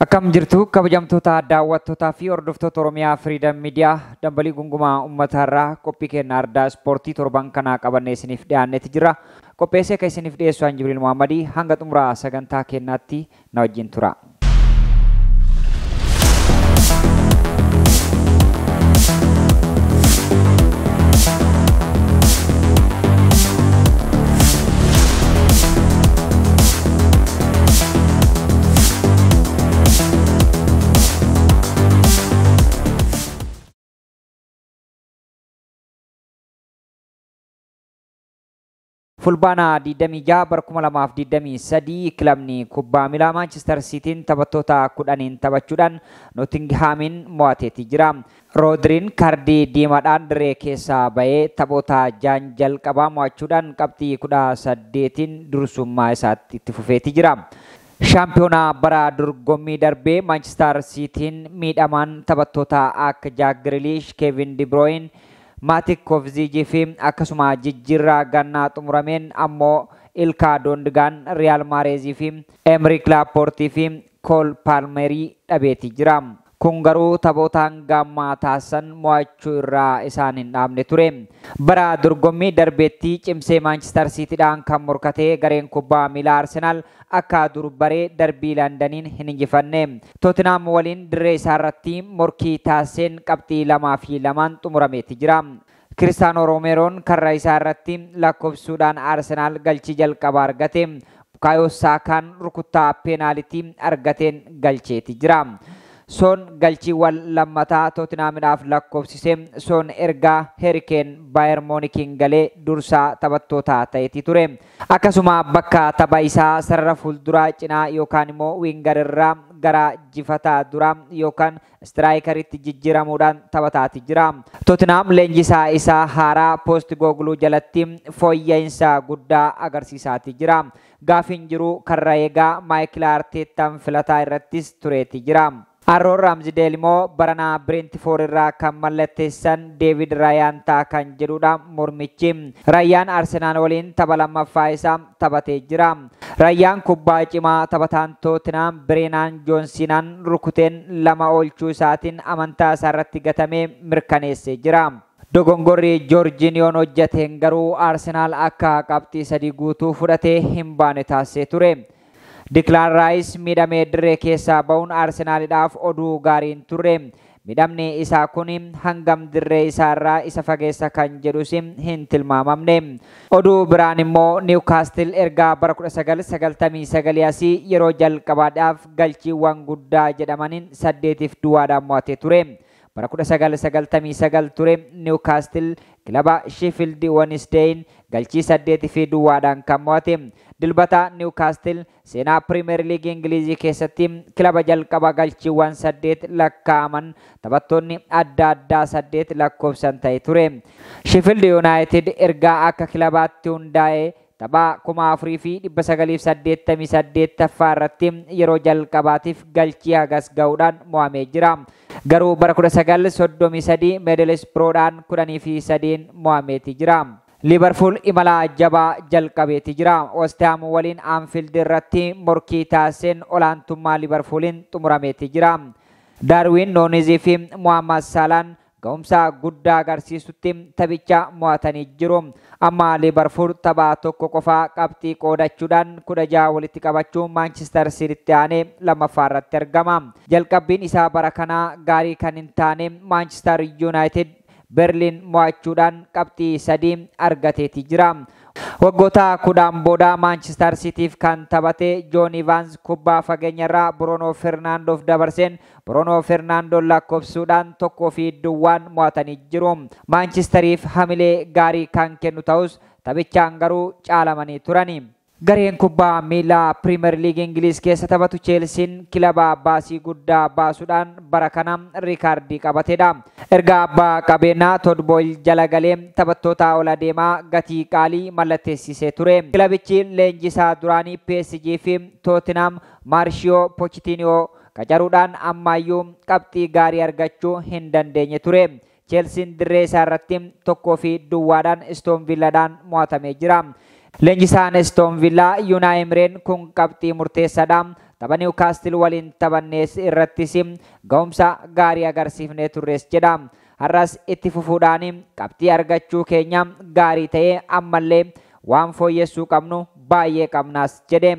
Akkam jirtu kabajamtoota daawwattootaa fi hordoftoota Oromiyaa Freedom Media dambalii gungumaa uummataarraa qophii keenya ardaa ispoortii torban kanaa qabannee isiniif dhiyaanneeti jira. Qopheessee kan isiniif dhiyeessu an Jibriil Muhammadii hanga xumuraa sagantaa keenyaatti na wajjin tura. Fulbaana 26 bara 2023 kilabni kubbaa miilaa Maanchister Siitiin taphattoota 10 taphachuudhaan Nootingihaamiin mo'ateeti jira. Roodiriin kaardii diimaadhaan dirree keessaa ba'ee taphoota 6 jalqabaa mo'achuudhaan qabxii 18 dursummaa isaatti itti fufeeti jira. Shaampiyoonaa bara dorgommii darbee Maanchister Siitiin miidhamaan taphattoota akka Jaak Grealish, Kevin De Bruyne, Maatik Kovacic fi akkasuma jijjiirraa gannaa xumurameen ammoo Ilkaa Doondigaan, Riyaal Maarezii fi Emriik Laaportii fi Kool Paalmerii dhabeeti jira. Kun garuu taphoota hanga ammaa taasisan mo'achuu irraa isaan hin dhaabne ture. Bara dorgommii darbeetti cimsee Maanchister Siitiidhaan kan morkatee gareen kubbaa miilaa Arsenaal akka dur baree darbii Londaniin hin injifanne. Tottenham waliin dirree isaarratti morkii taasiseen qabxii 2-2 xumurameeti jira. Kiristaanoo Roomeroon karra isaa irratti lakkoofsuudhaan Arsenaal galchii jalqabaa argate. Bukaayoo Saakaan rukuttaa peenaalitii argateen galcheeti jira. Soon galchiiwwan lammataa Tottenhaamiidhaaf lakkoofsise. Soon ergaa Harry Kane Baayer Moonikiin galee dursaa taphattootaa ta'eeti ture. Akkasuma bakka tapha isaa sarara fuulduraa cinaa yookaan immoo wiingar irraa gara jifataa duraa yookaan istiraayikaritti jijjiiramuudhaan taphataati jira. Tottenham leenjisaa isaa haaraa Poost Googluu jalatti fooyya'insa guddaa agarsiisaati jira. Gaafiin jiru karra eegaa Maayikil Arteettaan filataa irrattis tureeti jira. Aaroon Raamsdeel immoo baranaa Brentford irraa kan mallatteessan Deevid Raayaan ta'a kan jedhudha mormichi. Raayaan Arsenaal waliin tapha lammaffaa isaa taphatee jira. Raayaan kubbaa cimaa taphataan Tottenham Bireenaan Joonsinaan rukuteen 2 oolchuu isaatiin amantaa isaa irratti gatamee mirkaneessee jira. Dogongorri Joorjiiniyoon hojjeteen garuu Arsenaal akka qabxii 3 guutuu fudhatee hin baane taasisee ture. Declan Rice miidhamee dirree keessaa ba'uun Arsenaaliidhaaf oduu gaariin turre. Miidhamni isaa kun hangam dirree isaarraa isa fageessa kan jedhus hin tilmaamamne. Oduu biraan immoo Newcastle ergaa bara 1999 asii yeroo jalqabaadhaaf galchiiwwan guddaa jedhamaniin 8-0 mo'atee ture. Bara 1999 ture Newcastle kilaba Sheffield Wednesdayn galchii 8-0 kan mo'ate. Dilbata Newcastle seenaa Premier League Ingilizii keessatti kilaba jalqaba galchiiwwan 8 lakkaa'aman taphattoonni adda addaa 8 lakkoofsan ta'e ture. Sheffield United ergaa akka kilabaatti hundaa'e tapha 4988 irratti yeroo jalqabaatiif galchii hagas ga'uudhaan mo'amee jira. Garuu bara 1933 Middlesbroughdhaan 10-3 mo'ameeti jira. Liverpool imala jabaa jalqabeeti jira. West Ham waliin Anfield irratti morkii taasiseen olaantummaa Liverpooliin xumurameeti jira. Darwin Núñez fi Mohamed Salaan ga'umsa guddaa agarsiisutti taphicha mo'atanii jiru. Amma Liverpool tapha tokko qofaa qabxii qoodachuudhaan 16 walitti qabachuun Manchester City aanee lammaffaa irratti argama. Jalqabbiin isaa bara kanaa gaarii kan hin taane Manchester United Berlin mo'achuudhaan qabxii 3 argateeti jira. Waggoota 10 booda Manchester Cityf kan taphate John Evans kubbaa fageenyarraa Bruno Fernandoof dabarseen Bruno Fernando lakkoofsuudhaan 1-0 mo'atanii jiru. Manchesteriif hamilee gaarii kan kennu ta'us taphichaan garuu caalamanii turani. Gareen kubbaa miilaa Premier League Ingiliz keessa taphatu Chelsean kilaba baasii guddaa baasuudhaan bara kana riikaardii qabatedha. Erga abbaa qabeenyaa Todd Boehly jala galee taphattoota ol adeemaa gatii qaalii mallatteessisee ture. Kilabichi leenjisaa duraanii PSG fi Tottenham Mauricio Pochettino qacaruudhaan ammayyuu qabxii gaarii argachuu hin dandeenye ture. Chelsean dirree isaa irratti 1-0 Aston Villaadhaan mo'atamee jira. Leenjisaan Aston Villa Unai Emery'n kun qabxii murteessaadha. Tapha Niwukaastil waliin taphannees irrattis ga'umsa gaarii agarsiifnee turres jedha. Har'as itti fufuudhaan qabxii argachuu keenya gaarii ta'ee ammallee waan fooyyessuu qabnu baay'ee qabnaas jedhe.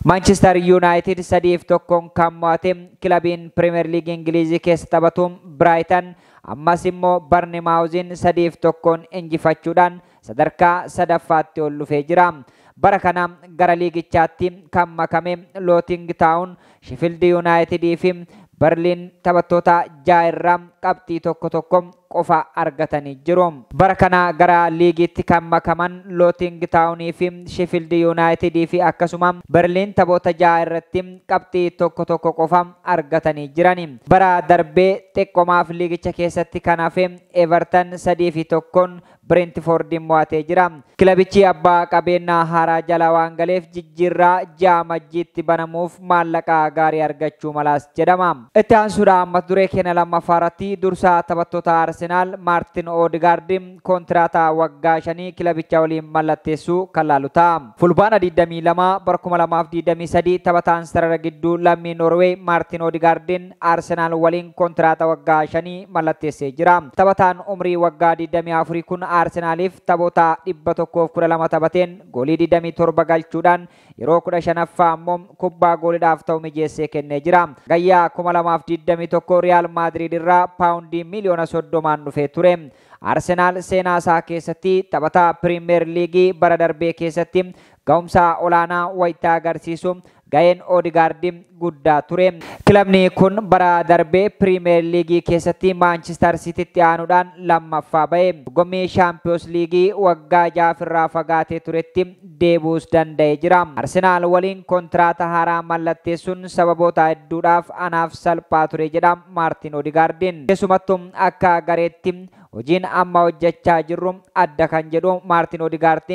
Manchester United 3-1 kan mo'ate kilabiin Premier League Ingilizii keessa taphatu Brighton ammas immoo Barnimaawuziin 3-1 injifachuudhaan sadarkaa sadaffaatti ol dhufee jira. Bara kana gara liigichaatti kan makame Looting Town, Sheffield United fi Berliin taphattoota 6 irraa qabxii 1-1 qofa argatanii jiru. Bara kana gara liigiitti kan makaman Looting Townii fi Sheffield United fi akkasuma Berliin taphoota 6 irratti qabxii 1-1 qofa argatanii jirani. Bara darbee xiqqoomaaf liigicha keessatti kan hafe Everton 3-1 Brentfordin mo'atee jira. Kilabichi abbaa qabeenyaa haaraa jala waan galeef jijjiirraa ji'a majjiitti banamuuf maallaqa gaarii argachuu malaas jedhama. Itti aansuudhaan mata duree keenya lammaffaa irratti dursaa taphattoota Arsenaal Maartin Odegaard kontiraata waggaa 5 kilabicha waliin mallatteessuu kan laalu ta'a. Fulbaana 22 bara 2023 taphataan sarara gidduu lammii Noorweey Maartin Odegaardin Arsenaal waliin kontiraata waggaa 5 mallatteessee jira. Taphataan umrii waggaa 24 kun Arsenaaliif taphoota 112 taphateen goolii 27 galchuudhaan yeroo 15ffaa ammoo kubbaa gooliidhaaf ta'u mijeessee kennee jira. Gayyaa 2021 Riyaal Maadriid irraa paawundii miliyoona 30 dhufee ture. Arsenaal seenaa isaa keessatti taphataa Piriimeer Liigii bara darbee keessatti ga'umsa olaanaa wayitaa agarsiisu ga'een Odegaard guddaa ture. Kilabni kun bara darbee Piriimeer Liigii keessatti Maanchister Siititti aanuudhaan lammaffaa ba'e. Dorgommii Shaampiyoons Liigii waggaa 6 irraa fagaatee turetti deebi'uus danda'ee jira. Arsenaal waliin kontiraata haaraa mallatteessuun sababoota hedduudhaaf anaaf salphaa ture jedha Maartin Odegaardin. Keessumattuu akka gareetti hojiin amma hojjechaa jirru adda kan jedhu Maartin Odegaard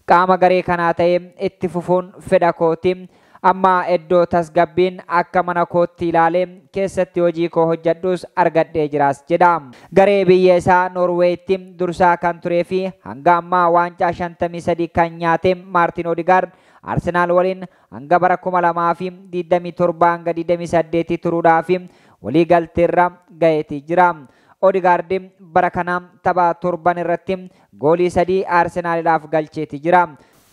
qaama garee kanaa ta'ee itti fufuun fedha kooti. Amma iddoo tasgabbiin akka mana kootti ilaalee keessatti hojii koo hojjedhus argadhee jiraas jedha. Garee biyya isaa Noorweetti dursaa kan turee fi hanga ammaa waancaa 53 kan nyaate Maartin Odegaard Arsenaal waliin hanga bara 2027 hanga 28 turuudhaaf walii galteerra ga'eetii jira. Odegaard bara kana tapha 7 irratti goolii 3 Arsenaaliidhaaf galcheetii jira.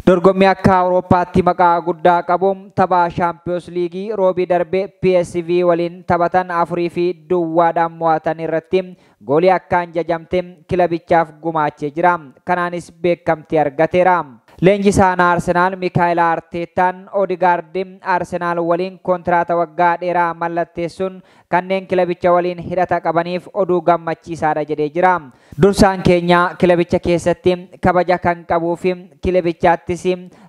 Dorgommii akka Awurooppaatti maqaa guddaa qabu tapha Shaampiyoons Liigii roobii darbee PSV waliin taphatan 4-0 mo'atan irratti goolii akkaan jajamte kilabichaaf gumaachee jira. Kanaanis beekamtii argateera. Leenjisaan Arsenaal Mikaayil Arteetaan Odegaard Arsenaal waliin kontiraata waggaa dheeraa mallatteessuun kanneen kilabicha waliin hidhata qabaniif oduu gammachiisaadha jedhee jira. Dursaan keenya kilabicha keessatti kabaja kan qabuu fi kilabichaattis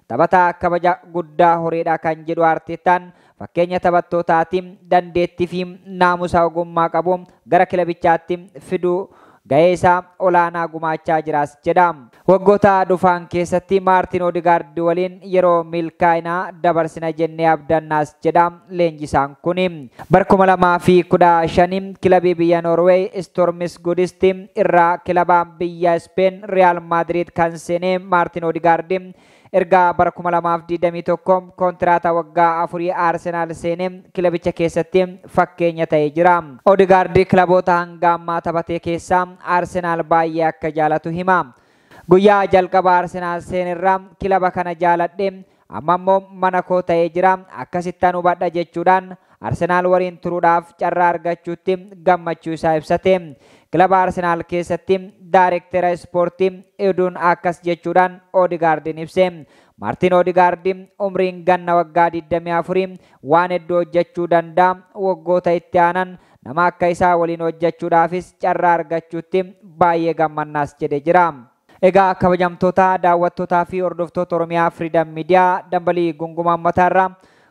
taphataa kabaja guddaa horeedha kan jedhu Arteetaan fakkeenya taphattootaati dandeettii fi naamusa ogummaa qabu gara kilabichaatti fiduu ga'ee isaa olaanaa gumaachaa jiraas jedha. Waggoota dhufan keessatti Maartin Odegaard waliin yeroo milkaa'inaa dabarsina jennee abdannaas jedha leenjisaan kuni. Bara 2015 kilabii biyya Noorweey Stormis Gudisti irraa kilaba biyya Speen Riyaal Maadriid kan seene Maartin Odegaard erga bara 2021 kontiraata waggaa 4 Arsenaal seenee kilabicha keessatti fakkeenya ta'ee jira. Odegaard kilaboota hanga ammaa taphatee keessaa Arsenaal baay'ee akka jaalatu hima. Guyyaa jalqaba Arsenaal seenerraa kilaba kana jaaladhe amma immoo mana koo ta'ee jira akkasittan hubadha jechuudhaan Arsenaal waliin turuudhaaf carraa argachuutti gammachuu isaa ibsate. Kilaba Arsenaal keessatti daayirektera ispoortii Eduun akkas jechuudhaan Odegaardin ibse. Maartin Odegaard umriin ganna waggaa 24 waan hedduu hojjechuu danda'a. Waggoota itti aanan nama akka isaa waliin hojjechuudhaafis carraa argachuutti baay'ee gammannaas jedhee jira. Egaa kabajamtoota daawwattootaa fi hordoftoota Oromiyaa Freedom Media dambalii gungumaa ummataarraa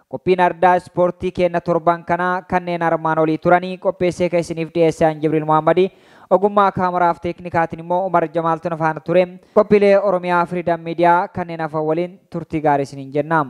qophiin ardaa ispoortii keenya torban kanaa kanneen armaan olii turanii qopheessee kan isiniif dhiyeessan Jibriil Muhammadii ogummaa kaameraaf teeknikaatiin immoo Umar Jamaaltu na faana ture. Qophiilee Oromiyaa Freedom Media kanneen hafan waliin turtii gaarii isiniin jenna.